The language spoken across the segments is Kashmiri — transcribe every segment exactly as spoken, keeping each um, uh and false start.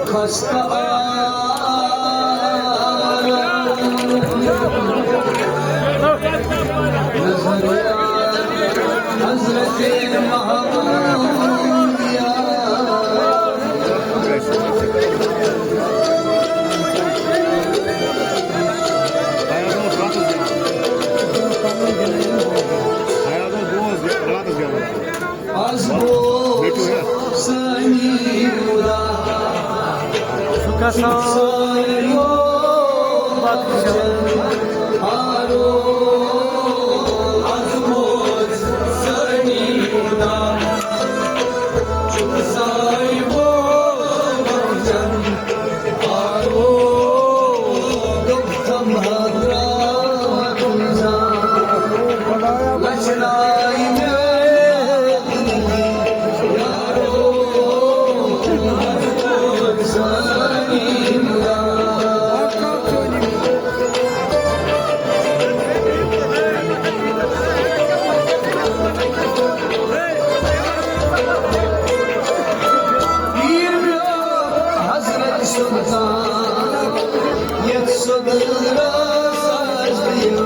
خستہ عالم نظر حضرت محمود۔ از گوٚو سٲنی خدا۔ سُہ کسان سٲنیو بخشن۔ آرو، از گوٚو سٲنی خدا۔ سٲنیو بخشن۔ آرو، دوٚپتم حضرت۔ لچھناے مےٚ پیٖر میون حضرت سلطان، یتھ سُدرس دِل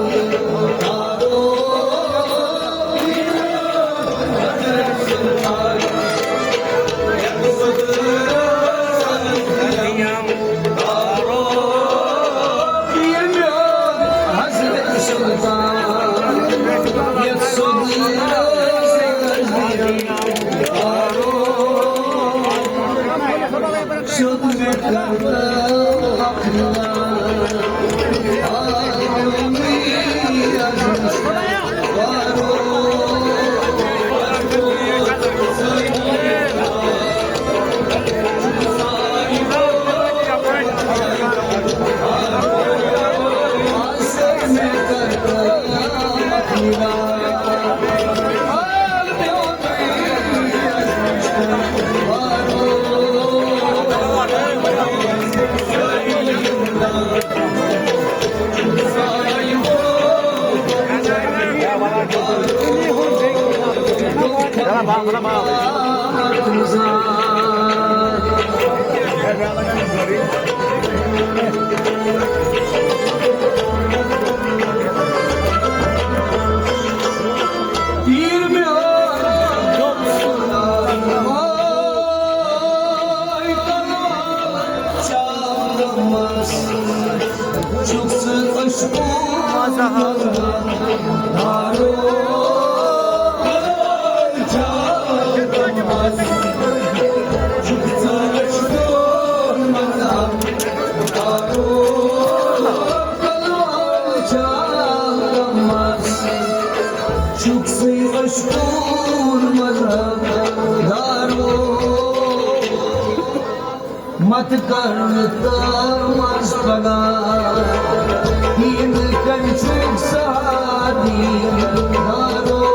مت کر تمس پگاہ، یِنہٕ کَنہِ چھُکھ سہادی دارو۔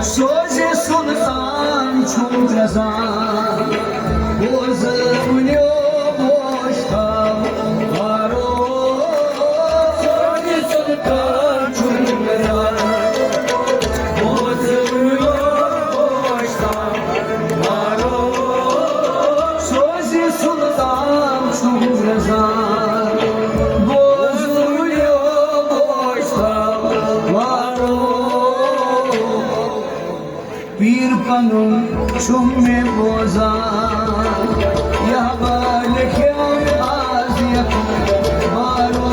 سوزِ سُلطان چھُم گژھان، بوزٕ وٕنیو گوشتاب وارو۔ سوزِ سُلطان چھُم گژھان، بوزٕ وٕنیو گوشتاب وارو۔ سوزِ سُلطان چھُم گژھان، بوزٕ وٕنیو گوشتاب وارو۔ پیٖر پنُن چھُم مےٚ بوزان، یہبا لیکھیو آز یتھ بارو۔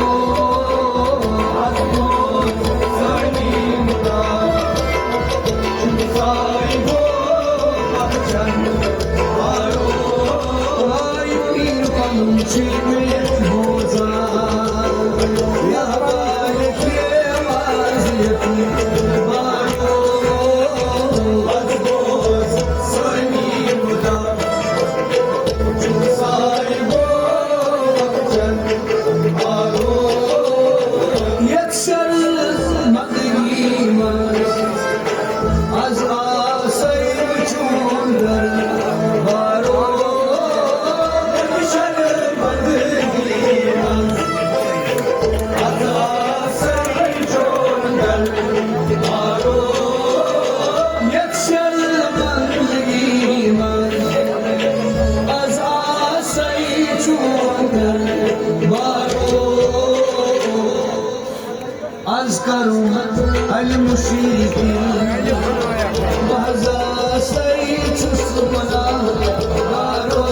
پیٖر پنُن چھُم مےٚ بوزان، یہبا کرُن المشرکین۔ بہٕ حظ آسَے چھُس گناہ گارو،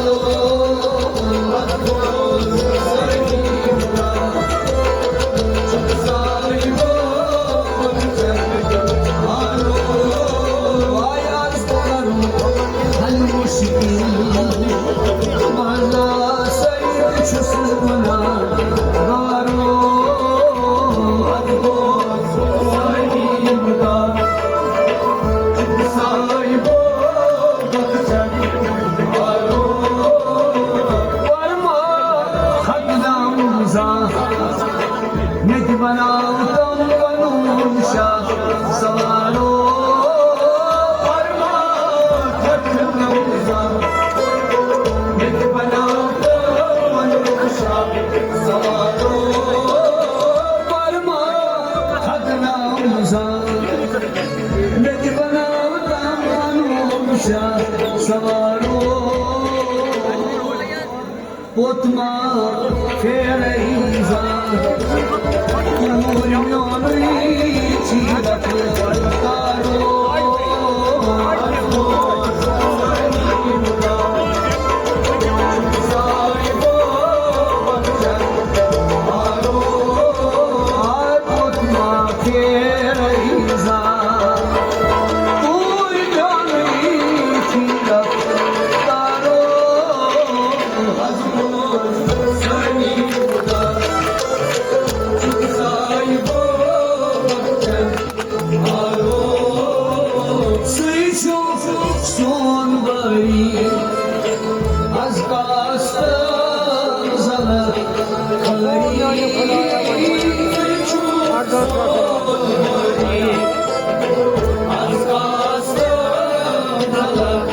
اَتھ گوٚو سٲری گناہ۔ چھُکھ ساے گوٚو مگر مارو، آے آز کرُن المشرکین۔ بہٕ حظ آسَے چھُس گناہ گارو، اَتھ گوٚو سٲری گناہ۔ مےٚ تہِ بناو تم بنو شاہ سوارو۔ مےٚ تہِ بناو تم بنو شاہ سوارو۔ مےٚ تہِ بناو تم بنو شاہ سوارو۔ پوٚت ما پھیرَے زانٛہہ، کوٗر میونُے چھی لَکہٕ کارو۔ سون باری از کاست زلت خبری۔ از کاست زلت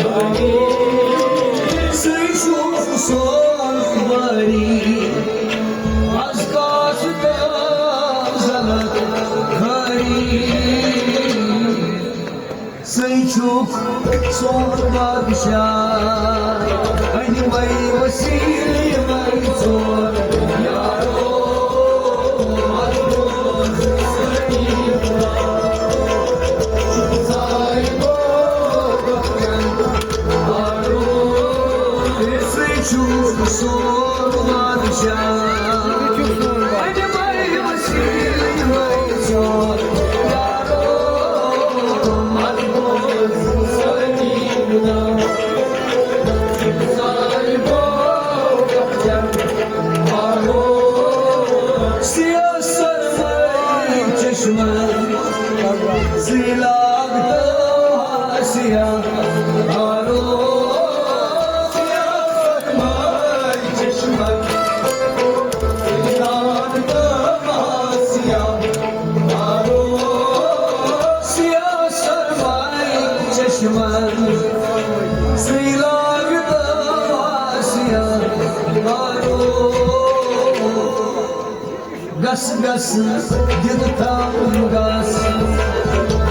خبری۔ سُے چھُ سون باری از کاست زلت خبری۔ سُے چھُکھ سون بادشاہ، أنۍ مَے وسیٖلہٕ یِمَے ژور یارو۔ سُے چھُکھ سون بادشاہ، أنۍ مَے وسیٖلہٕ یِمَے ژور یارو۔ گس گس دِد تھاوُن گس،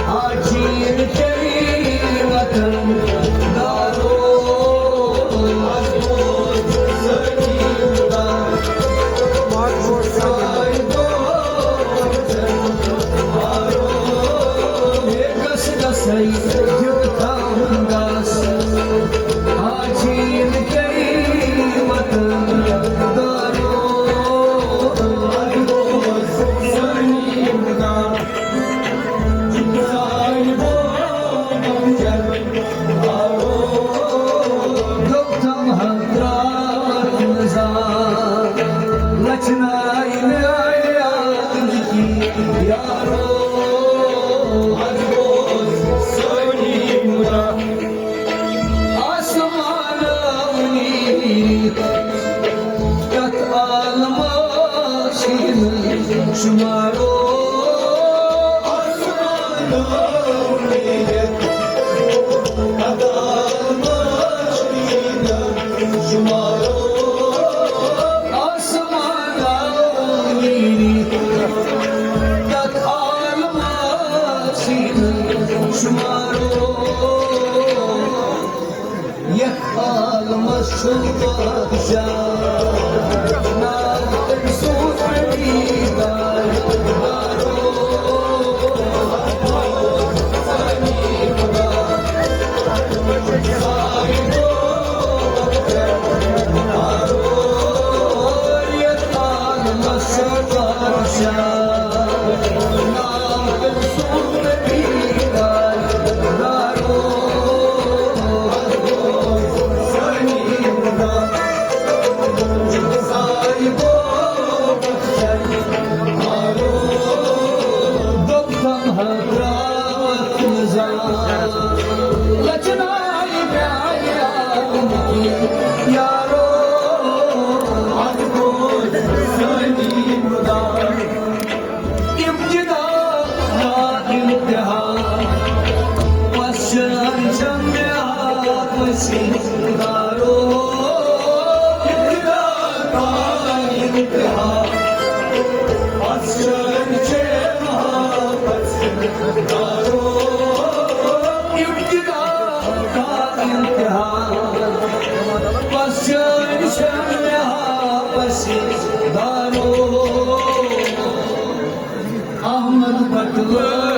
آ چیٖن کیٛاہ وطن دارو۔ لچنائی پیارے آدم کی یارو، اتھ گوٚو سٲنی مُدعا۔ ابتدا تا انتہا، پس چھن چھم مےٚ آپسی دارو۔ ابتدا تا انتہا، پس چھن چھم آپسی دارو۔ ابتدا تا انتہا، پس چھن چھم مےٚ آپسی دارو۔ احمد بٹلر